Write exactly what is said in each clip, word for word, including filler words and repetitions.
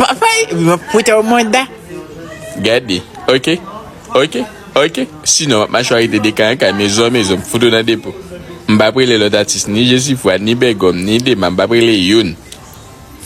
Papay, m ap prete w manda. Gade, ok, ok, ok. Sinon, m ap mache arete de kay an kay, mezon an mezon, m fout ou nan depo. M p ap rele lòt atis, ni Jesifwa, ni Bègòm, ni Dema, m p ap rele youn.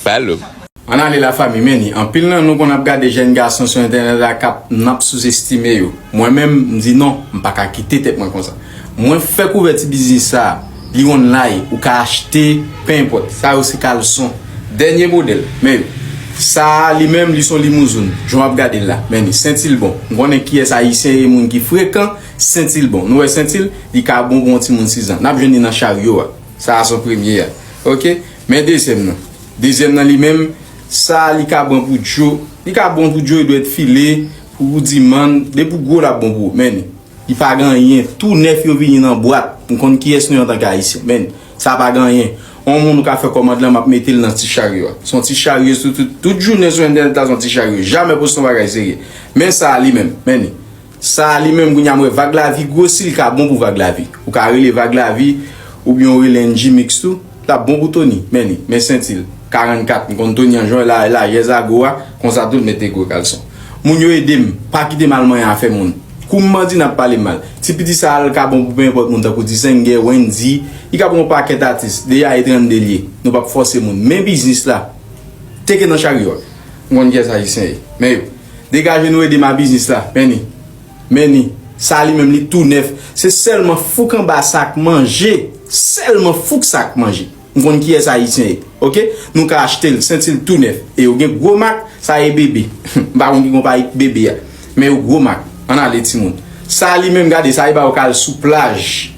Follow. Ann ale la fanmi, men ni. Anpil nan nou konn ap gade jèn gason sou entènèt la k ap, n ap souzestime yo. Mwen menm, m di non, m pa ka kite tèt mwen konsa. Mwen fè kouvèti biznis sa a, li online, ou ka achte, pe enpòt. Sa yo se kalson. Dènye modèl, men yo. Sa a li menm, li se yon limouzoun. Jan w ap gade l la, men ni. Senti l bon. M konnen kiyès ayisyen ye, moun ki frekan, senti l bon. Nou wè senti l, li ka bon pou yon timoun sis an. N ap jwenn li nan charyo a. Sa a se yon premye a. Ok? Men dezyèm nan. Dezyèm nan li menm, sa a li ka bon pou Djo. Li ka bon pou Djo, li dwèt file, pou Dimann, depi w gwo l ap bon pou ou. Men ni. Li pa gen anyen. Tou nèf yo vini nan bwat. M konn kiyès nou ye antanke ayisyen. Men ni. Sa pa gen anyen. On moun ou ka fè kòmand lan, m ap mete l nan ti charyo a. Se yon ti charyo sou tout, tout jounen sou entènèt la, se yon ti charyo. Jamè poste yon bagay serye. Men sa a li menm. Men ni. Sa a li menm, kounye a m wè Vag Lavi gwosi, li ka bon pou Vag Lavi. Ou ka rele Vag Lavi, oubyen w rele N G Mix tou, l ap bon pou Tony. Men ni, men senti l. Karannkat, m konn Tony an jan la, lajè zago a, konsa tou l mete gwo kalson. Moun yo ede m, pa kite m al manyen afè moun. Kou m bandi n ap pale m mal. Ti piti sa a l ka bon pou pe enpòt moun tankou Disengè, Wendy, li ka bon pou pakèt atis. Deja e trannde l ye. Nou p ap fòse moun. Men biznis la, teke nan charyo a. M konn kiyès ayisyen ye. Men yo. Degaje nou ede m a biznis la. Men ni. Men ni. Sa li menm li tou nèf. Se sèlman fouk anba sa k manje. Sèlman fouk sa k manje. M konn kiyès ayisyen ye. Ok? Nou ka achte l, senti l tou nèf. E yo gen gwo mak, sa e bebe. M pa konn ki konpayi bebe a. Men yo gwo mak. Ann ale, timoun. Sa li menm, gade, sa li ba ou ka al sou plaj.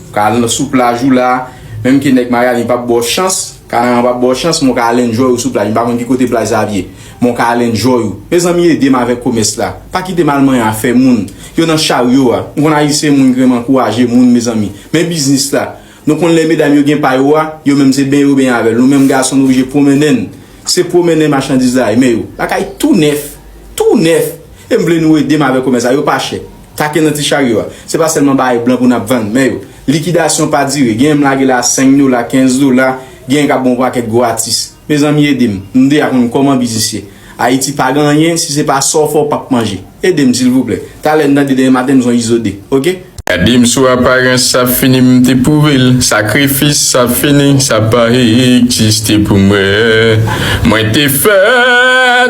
Ou ka al sou plaj ou la, menm ke nèg Miami p ap ba w chans, Kanaran p ap ba w chans, men w ka al enjoy ou sou plaj. M pa konn ki kote plaj sa ap ye, men w ka al enjoy ou. Mezanmi, ede m avèk komès la. Pa kite m al manyen afè moun. Yo nan charyo a. M konn Ayisyen moun ki renmen ankouraje moun, mezanmi. Men biznis la. Nou konn lè medam yo gen pa yo a, yo menm se benyen yo benyen avè l. Nou menm gason, nou oblije pwomennen n. Se pwomennen machandiz la, men yo. Lakay tou nèf. Tou nèf. E m vle nou ede m avèk komès la. Yo pa chè. Take nan ti charyo a. Se pa sèlman bagay blan pou n ap vann, men yo. Likidasyon pa dire. Genyen m lage la senk dola, kenz dola, genyen k ap ban w pakèt gratis. Mezanmi, ede m. M deja konn kòman biznis ye. Ayiti pa gen anyen, si se pa sa w fè, w p ap manje. Ede m, silvouplè. Talè n tande demen maten, m se yon izode. Oke? Gade m sou aparans, sa fini, m te pwouve l. Sakrifis, sa fini, sa pa egziste pou mwen. Mwen te fè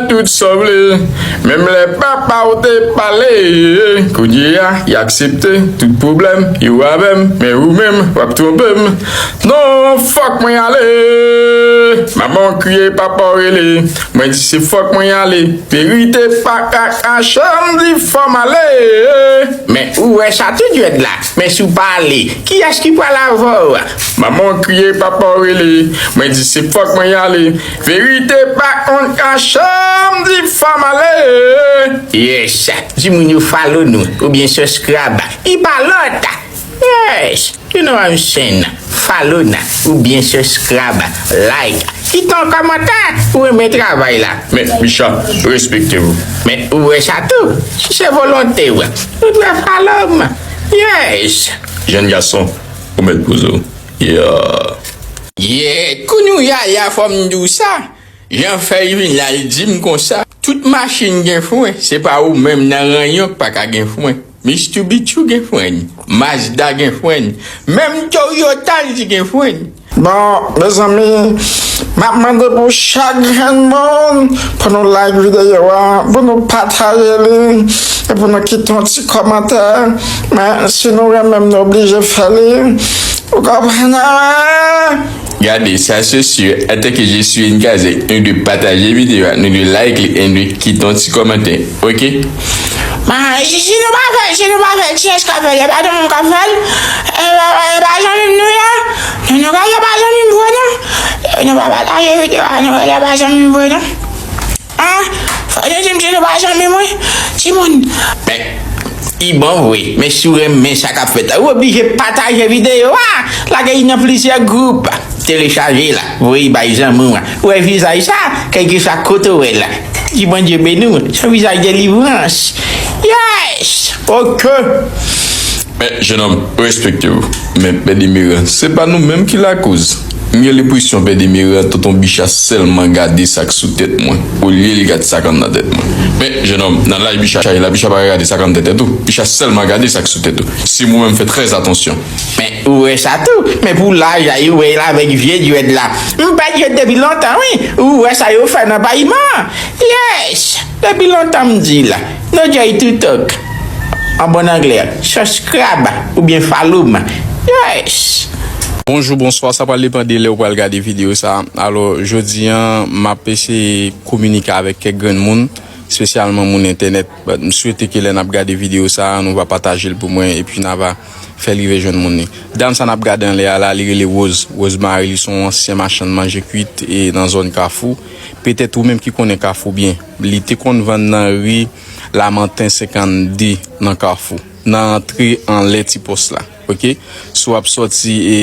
tout sa w vle. Menm lè papa w te pale, kounye a, y aksepte tout pwoblèm yo avè m. Men ou menm, w ap twonpe m. Non, fòk mwen ale. Manman w kriye, papa w rele. Mwen di se fòk mwen ale. Verite pa ka kache, m di fò m ale. Men ou wè sa tou djwèt la. Men si w pa ale, kiyès ki pral avè w? Manman w kriye, papa w rele. Mwen di se fòk mwen ale. Verite pa konn kache, m di fò m ale. Yes, di moun yo follow nou, oubyen subscribe. Li pa lòt. Yes. You know what I'm saying? Follow na, oubyen subscribe, like, kite yon kòmantè, ou renmen travay la. Men, Bicha, respekte w. Men ou wè sa tou, si se volonte w, ou dwe follow m. Yes. Jèn gason, ou mèt poze w. Yeah. Yeah, kounye a, fò m di w sa. Jan fè l vin la, l di m konsa, tout machin gen fren, se pa ou menm nan ranyon k pa ka gen fren. Mitsubishi gen fren, Mazda gen fren, menm Toyota l di gen fren. Bon, mezanmi, m ap mande pou chak grenn moun pou nou like videyo a, pou nou pataje li, e pou nou kite yon ti kòmantè. Men si nou renmen m, nou oblije fè li. Ou konprann? Gade, sa se si, antanke je suis une kazèk, nou dwe pataje videyo a, nou dwe like li, e nou dwe kite yon ti kòmantè, oke? Mwen, si, si nou pa fè, si nou pa fè, kiyès k ap fè l? E pa tout moun k ap fè l? E pa, e pa zanmi m nou ye? Nou, nou ka, e pa zanmi m vre non. Nou pa pataje videyo a, nou, e pa zanmi m vre non. An, fò nou di m si nou pa zanmi mwen, timoun. Men, li bon vre, men si w renmen sa k ap fèt la, ou oblije pataje videyo a, lage li nan plizyè gwoup, telechaje la, voye bay zanmi w la. Ou wè vizaj sa, kèlkeswa kote w wè l la. Di Bondye beni w, se yon vizaj delivrans. Yes! Oke! Men, jennonm, respekte w. Men, Pè Demeran, se pa nou menm ki lakoz. M gen lenpresyon Pè Demeran, Tonton Bicha sèlman gade sa k sou tèt mwen, olye l gad sa k anndan tèt mwen. Men, jennonm, nan laj Bicha, la Bicha pa ka gade sa k anndan tèt ou. Bicha sèlman gade sa k sou tèt ou. Si mwen menm fè trè atansyon. Men, ou wè sa tou. Men pou laj la, ou wè l avèk vye djwèd la. M pè djwèd depi lontan, wi. Ou wè sa yo fè nan payiman. Yes! Depi lontan m di la. No joy to talk. An bon anglè, subscribe oubyen follow m. Yes! Bonjou, bonswa, sa pral depann de lè w pral gade videyo sa. Alò, jodi a, m ap eseye kominike avèk kèk grenn moun, espesyalman moun entènèt. But m swete ke lè n ap gade videyo sa, nou va pataje l pou mwen, epi n a va fè l rive jwenn moun li. Dam sa n ap gade anlè a la, li rele Rose. Rose Marie, li se yon ansyen machann manje kwit e nan zòn Kafou. Petèt ou menm ki konnen Kafou byen. Li te konn vann nan ri Lamanten senkannde nan Kafou, nan antre anlè ti pòs la. Oke? Si w ap sòti, e,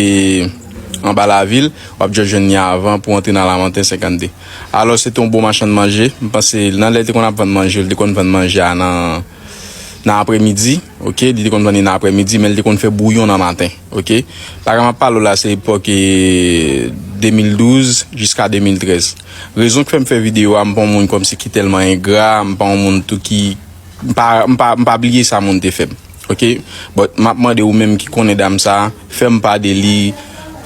anba lavil, w ap djè jwenn li avan pou antre nan Lamanten senkannde. Alò, se te yon bon machann manje. M panse, nan lè l te konn ap vann manje, l te konn vann manje a nan, nan aprèmidi. Oke? Li te konn vann li nan aprèmidi, men l te konn fè bouyon nan maten. Oke? Bagay m ap pale w la, se epòk, e, de mil douz jiska de mil trèz. Rezon k fè m fè videyo a, m pa yon moun kòmsi ki tèlman engra, m pa yon moun tou ki, m pa, m pa, m pa bliye sa moun te fè m. Oke? But m ap mande ou menm ki konnen dam sa, fè m pa de li,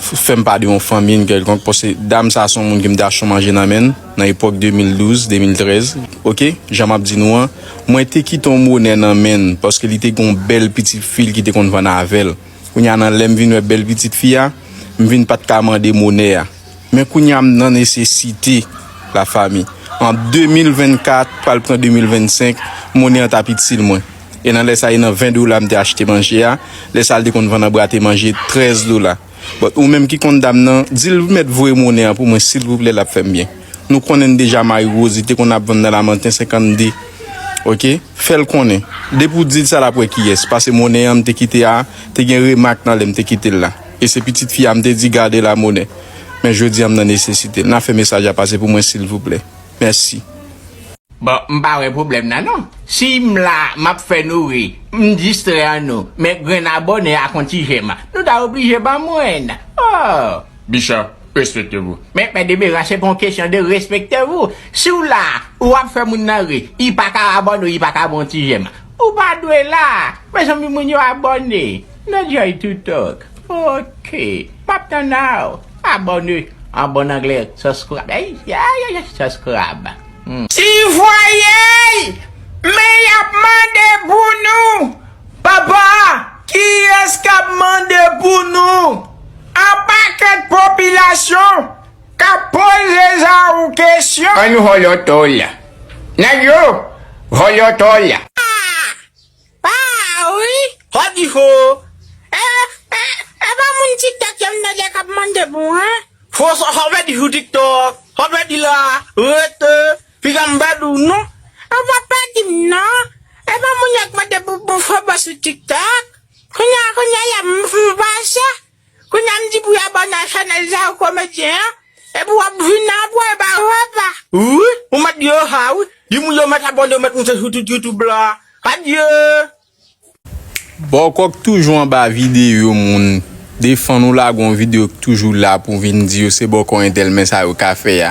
f-, fè m pa de yon fanmi n kèlkonk, paske dam sa se yon moun ke m te achte yon manje nan men l, nan epòk de mil douz, de mil trèz. Oke? Jan m ap di nou an, mwen te kite yon monè nan men l, paske li te gen yon bèl pitit fi l ki te konn vann avè l. Kounye a, nan lè m vin wè bèl pitit fi a, m vin pa t ka mande monè a. Men kounye a, m nan nesesite, lafanmi. An de mil vennkat, pral pran de mil vennsenk, monnen an t ap itil mwen. E nan lè sa, e nan ven dola m te achte manje a. Lè sa, l te konn vann anbrate manje trèz dola. But ou menm ki konn dam nan, di l mèt voye monnen an pou mwen, silvouplè, l ap fè m byen. Nou konnen n deja Marie Rosie te konn ap vann nan Lamanten senkannde. Oke? Fè l konnen. Depi w di l sa, l ap wè kiyès. Pase monnen an m te kite a, te gen remak nan lè m te kite l la. E se pitit fi a m te di gade la monnen. Men jodi a m nan nesesite l. N a fè mesaj la pase pou mwen, silvouplè. Mèsi. Bon, m pa wè pwoblèm nan non. Si m la, m ap fè nou ri, m distrè an nou, men grenn abòne ak yon ti jèm, nou ta oblije ban mwen. Oh! Bicha, respekte vou. Men, men Demeran, se pa yon kesyon de respekte vou. Si w la, ou ap fè moun nan ri, li pa ka abòne, li pa ka ban yon ti jèm. Ou pa dwe la. Mezanmi, moun yo abòne. No joy to talk. Ok. M ap tann ou. Abòne. An bon anglè, subscribe. Ay, ay, ay, subscribe. Hmm. Ti voye! Men y ap mande pou nou! Papa, kiyès k ap mande pou nou? An pakèt popilasyon k ap poze Zarou kesyon. Ann vòlò tòl. Nèg yo, vòlò tòl. Pa wi. Hot di fo. E, e, e pa moun TikTok yo m tande k ap mande pou, en? Fo sa, sa w pèdi sou TikTok. Sa w pèdi la. Rete. Piga m pèdi w non. Ou pa pèdi m non. E pa moun yo k mande pou, pou fo bò sou TikTok. Kounye a, kounye a, y ap m, m pase. Kounye a m di pou y abòne a chanèl Zarou Komedyen an, epi w ap vin nan pwen ba wè pa. Wi, ou mèt di yo sa wi. Di moun yo mèt abòne, yo mèt moute sou tout YouTube la. Adye! Bòkò k toujou anba videyo moun. Defann ou lage yon videyo k toujou la pou vin di yo se bòkò entèl men sa yo ka fè a.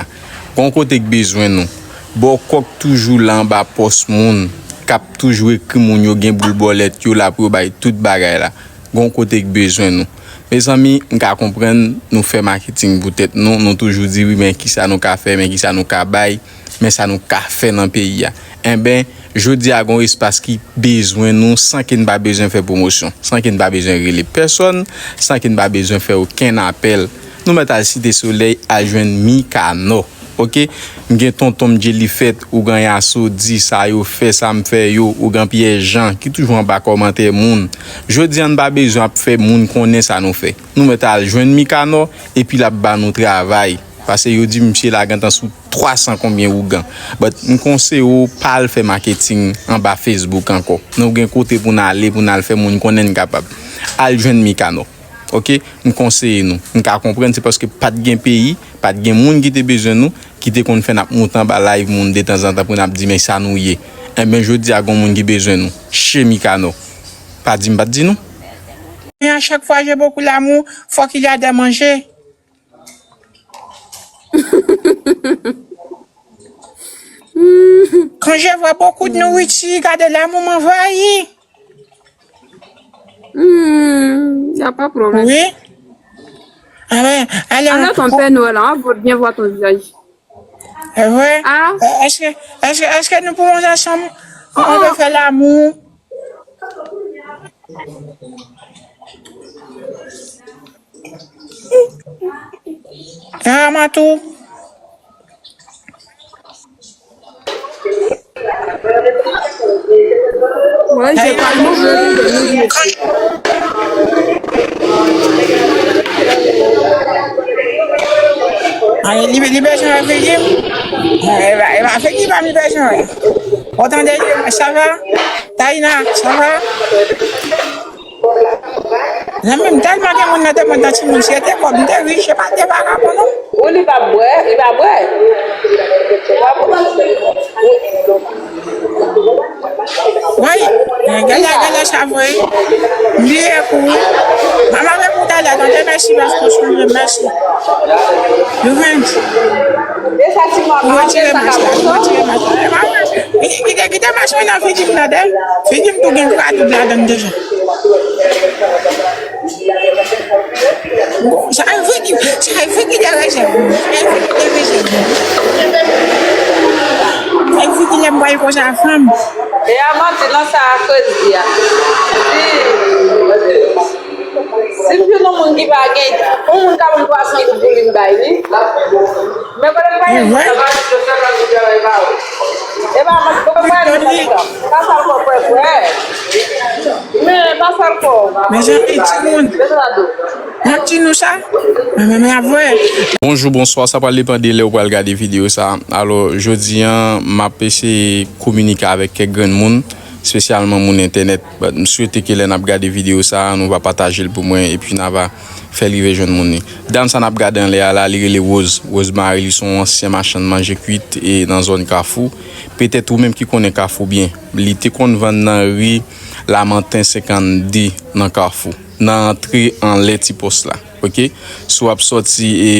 Gon kote k bezwen nou. Bòkò k toujou la anba pòs moun. K ap toujou ekri moun yo gen boul bòlèt yo la pou yo bay tout bagay la. Gon kote k bezwen nou. Mezanmi, m ka konprann nou fè maketing pou tèt nou, nou toujou di wi men kisa nou ka fè, men kisa nou ka bay, men sa nou ka fè nan peyi a. Enben, jodi a gon espas ki bezwen nou san ke n pa bezwen fè pwomosyon, san ke n pa bezwen rele pèsòn, san ke n pa bezwen fè okenn apèl. Nou mèt al Site Solèy, al jwenn Mikanò. Oke, m gen tonton m Djelifèt, ougan Yaso, di sa yo fè, sa m fè yo, ougan Pyè Jan, ki toujou anba kòmantè moun. Jodi a n pa bezwen ap fè moun konnen sa nou fè. Nou mèt al jwenn Mikanò, epi l ap ba nou travay. Pase yo di misye la gentan sou twa san konbyen ougan. But m konseye w pa al fè maketing anba Facebook ankò. Nou gen kote pou n ale, pou n al fè moun konnen n kapab. Al jwenn Mikanò. Oke, m konseye nou. M ka konprann se paske pa t gen peyi, pa t gen moun ki te bezwen nou, ki te konn fè n ap moute anba live moun detanzantan pou n ap di men sa nou ye. Enben jodi a gon moun ki bezwen nou. Che Mikanò. Pa di m pa t di nou. Mais à chaque fois, j'ai beaucoup l'amour, faut qu'il y a des manger. Quand je vois beaucoup de nourriture, gade l'amour m'envahit. Hmm, y a pas de problème. Oui. Ah ouais, allez, on, Alors, ton Père Noël, on va bien voir ton visage. C'est vrai. Ah. Euh, Est-ce que, est-ce que, est-ce que nous pouvons ensemble, on, on peut faire l'amour? Ah, Matou. Ouais, j'ai pas le mot. Ay, li, li bezwen figi m. E pa, e pa figi pa m li bezwen. Ou tande, sa va? Taina, sa va? Zanmi m, tèlman gen moun nan demen nan timoun, si se te kòb, m te rich, se pa te vagabon, non. Ou li pa bwè, li pa bwè. Woy, gade, gade sa vre. M bliye kou. Mama ve pou talè, tande mèsi, paske w sonje mèsi. Revenge. Ou retire mas la, ou retire mas la. Kite, kite mas mwen nan figi m nan, tande. Figi m tou gen gra doub ladan l deja. Bon, sa e figi, sa e figi de rejè. Sa e figi de rejè. Sa e figi lè m wè l konsa fanm. E a manti non sa a koz di a. Si, si m fin Yon moun ki pa gen, yon moun ka ban m twa san goud pou li, m bay li. Men kote m pa gen. E pa mwen, pa sa l kò frè frè. Men pa sa l kò. Mezanmi, timoun. M ap di nou sa. Men, men, men, avwe. Bonjou, bonswa, sa pral depann de lè ou pral gade videyo sa. Alò, jodi a, m ap eseye kominike avèk kèk grenn moun, espesyalman moun entènèt. But, m swete ke lè n ap gade videyo sa, nou va pataje l pou mwen, epi n a va fè l rive jwenn moun li. Dam sa n ap gade anlè a la, li rele Rose. Rose Marie, li se yon ansyen machann manje kwit e nan zòn Kafou. Petèt ou menm ki konnen Kafou byen. Li te konn vann nan ri Lamanten senkannde nan Kafou, nan antre anlè ti pòs la. Oke? Si w ap sòti e,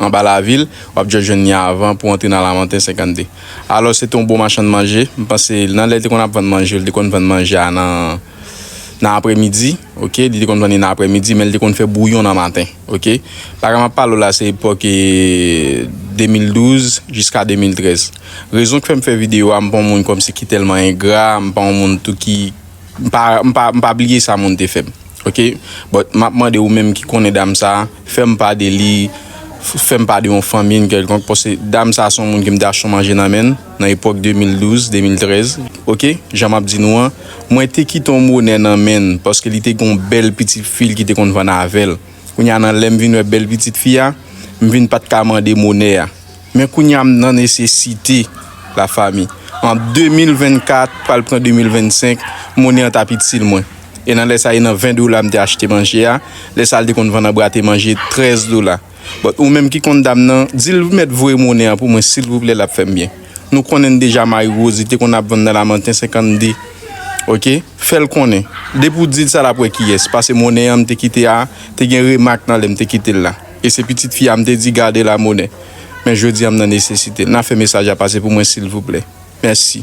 anba lavil, w ap djè jwenn li avan pou antre nan Lamanten senkannde. Alò, se te yon bon machann manje. M panse, nan lè li te konn ap vann manje, li te konn vann manje a nan, nan aprèmidi. Oke? Li te konn vann li nan aprèmidi, men li te konn fè bouyon nan maten. Oke? Bagay m ap pale w la, se epòk, e, de mil douz jiska de mil trèz. Rezon k fè m fè videyo a, m pa yon moun kòmsi ki tèlman engra, m pa yon moun tou ki, m pa, m pa, m pa bliye sa moun te fè m. Oke? But m ap mande ou menm ki konnen dam sa, fè m pa de li, f-, fè m pa de yon fanmi n kèlkonk, paske dam sa se yon moun ke m te achte yon manje nan men l, nan epòk de mil douz, de mil trèz. Oke? Jan m ap di nou an, mwen te kite yon monè nan men l, paske li te gen yon bèl pitit fi l ki te konn vann avè l. Kounye a, nan lè m vin wè bèl pitit fi a, m vin pa t ka mande monè a. Men kounye a, m nan nesesite, lafanmi. An de mil vennkat, pral pran de mil vennsenk, monè an t ap itil mwen. E nan lè sa, e nan ven dola m te achte manje a. Lè sa, l te konn vann anbrate manje trèz dola. But ou menm ki konn dam nan, di l mèt voye monè an pou mwen, silvouplè, l ap fè m byen. Nou konnen n deja Marie Rose, li te konn ap vann nan Lamanten senkannde. Oke? Fè l konnen. Depi w di l sa, l ap wè kiyès. Pase monè an m te kite a, te gen remak nan lè m te kite l la. E se pitit fi a m te di gade la monè. Men jodi a m nan nesesite l. N a fè mesaj la pase pou mwen, silvouplè. Mèsi.